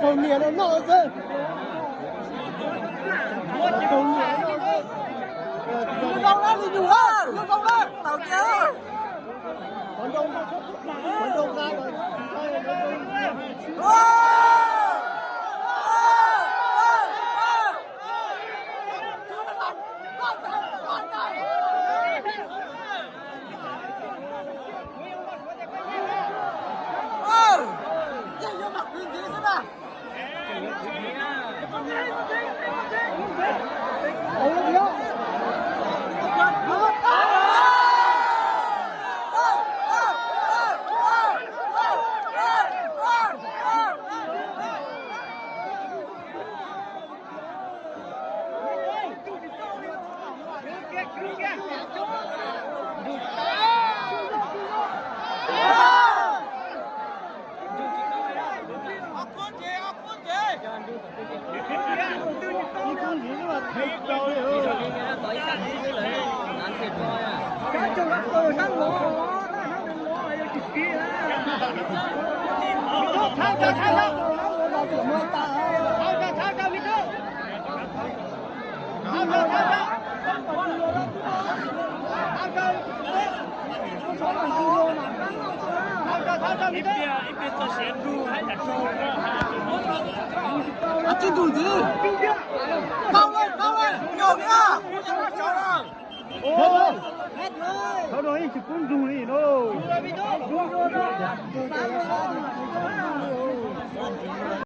Tus niam no noj xwb. Tus niam no noj xwb. Zoo na, li nyuj na, zoo na. Qhov nroo, qhov nroo nqa los. Ib pliag txog siav nrug hab yam rau. Tsis nrug ntxiv. Tau lawm, tau lawm, yog li a. Thov no yeej tsis pub nrug li no.